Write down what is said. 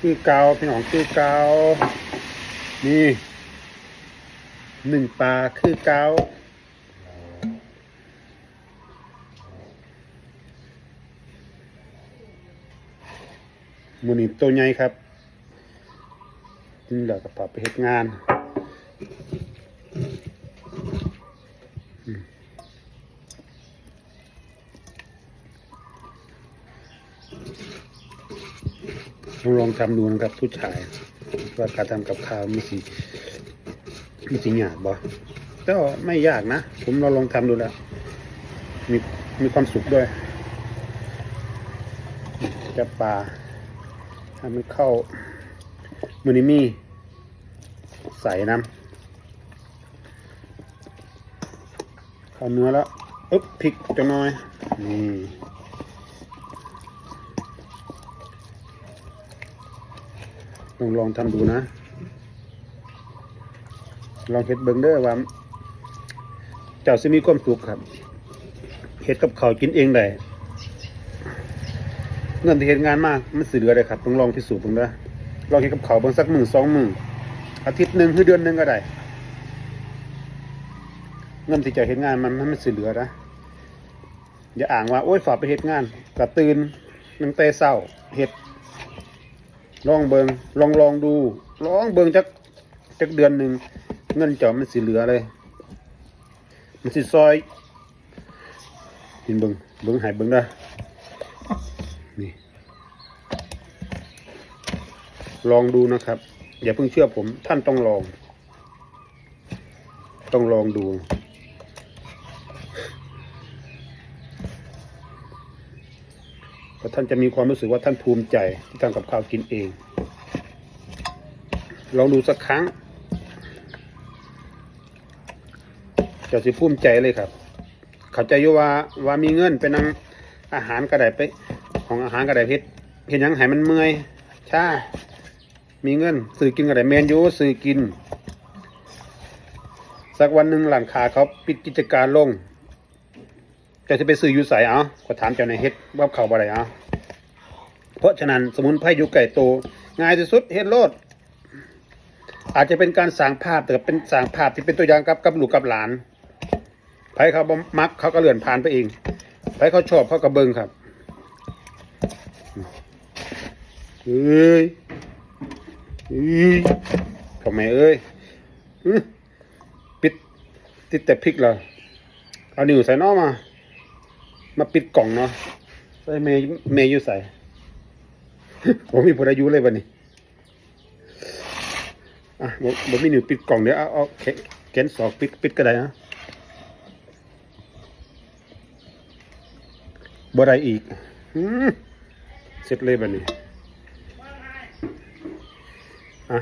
ຄືເກົ່າ ພີ່ນ້ອງ ຄືເກົ່າ. ນີ້ ໜຶ້ງປາຄືເກົ່າ. ມື້ນີ້ໂຕໃຫຍ່ຄັບ. ກິນແລ້ວກໍພາໄປເຮັດງານ. ອືມ ลอง ลองทำดูนะครับ ผู้ชาย ว่าการทำกับข้าวมันสิ มันสิยากบ่? ก็ไม่ยากนะ ผมลอง ลองทำดูแล้ว มี มีความสุขด้วย จับปลาให้มันเข้า มื้อนี้มี ใส่น้ำ ເຂົ້າເນື້ອແລ້ວ ອຶບ ພລິກຈັກໜ່ອຍ ນີ້ ລອງ ລອງທຳດູນະ ລອງເຮັດເບິ່ງເດີວ່າ ເຈົ້າຊິມີຄວາມສຸກຄັບ ເຮັດກັບເຂົ້າກິນເອງໄດ້ ເງິນທີ່ເຮັດງານມາ ມັນຊິເຫຼືອເດ້ຄັບ ຕ້ອງລອງພິສູດເບິ່ງເດີ ລອງເຮັດກັບເຂົ້າເບິ່ງສັກມື້ສອງມື້ ອາທິດໜຶ່ງ ຫຼື ເດືອນໜຶ່ງກໍໄດ້ ເງິນທີ່ເຈົ້າເຮັດງານມັນ ມັນຊິເຫຼືອນະ ຢ່າອ້າງວ່າ ໂອ້ຍ ຟ້າວໄປເຮັດງານ ກະຕື່ນຕັ້ງແຕ່ເຊົ້າເຮັດ ລອງເບິ່ງ ລອງ ລອງດູ ລອງເບິ່ງຈັກ ຈັກເດືອນໜຶ່ງ ເງິນເຈົ້າມັນຊິເຫຼືອເລີຍ ມັນຊິຊ່ອຍ ກິນເບິ່ງ ເບິ່ງໃຫ້ເບິ່ງເດີ ນີ້ ລອງດູນະຄັບ ຢ່າເພິ່ງເຊື່ອຜົມ ທ່ານຕ້ອງລອງ ຕ້ອງລອງດູ ແລ້ວທ່ານຈະມີຄວາມຮູ້ສຶກວ່າທ່ານພູມໃຈທີ່ທຳກັບຂ້າວກິນເອງ ລອງດູສັກຄັ້ງ ເຈົ້າຊິພູມໃຈເລີຍຄັບ ເຂົ້າໃຈຢູ່ວ່າ ວ່າມີເງິນໄປນັ່ງອາຫານກໍໄດ້ ໄປຫ້ອງອາຫານກໍໄດ້ ເຮັດ ເຮັດຫຍັງໃຫ້ມັນເມື່ອຍຊາ ມີເງິນຊື້ກິນກໍໄດ້ ແມ່ນຢູ່ ຊື້ກິນ ສັກວັນໜຶ່ງຮ້ານຄ້າເຂົາປິດກິດຈະການລົງ ເຈົ້າຊິໄປຊື້ຢູ່ໃສ ເອົາ ຂ້ອຍຖາມເຈົ້າແດ່ ເຮັດກັບເຂົ້າບໍ່ໄດ້ ເອົາ ເພາະສະນັ້ນ ສະໝຸນໄພຢູ່ໃກ້ໂຕ ງ່າຍທີ່ສຸດ ເຮັດໂລດ ອາດຈະເປັນການສ້າງພາບ ແຕ່ເປັນ ສ້າງພາບທີ່ເປັນຕົວຢ່າງກັບ ກັບລູກກັບຫຼານ ໃຜເຂົາບໍ່ມັກ ເຂົາກໍເລື່ອນຜ່ານໄປເອງ ໃຜເຂົາຊອບ ເຂົາກໍເບິ່ງຄັບ ເອີຍ ເອີຍ ພໍ່ແມ່ເອີຍ ອື ປິດ ຕິດແຕ່ພລິກແລ້ວ ເອົານິ້ວໃສເນາະ ມາ ມາປິດກ່ອງເນາະ ໃສ່ແມ່ ແມ່ຢູ່ໃສ? ບໍ່ມີຜູ້ໃດຢູ່ເລີຍບັດນີ້ ອ່ະ ບໍ່ ບໍ່ມີນິ້ວປິດກ່ອງ ດຽວເອົາ ເອົາແຂນ ແຂນສອກປິດ ປິດກໍໄດ້ ອ່ະ ບໍ່ໄດ້ອີກ ອື ເສັດເລີຍບັດນີ້ ອ່ະ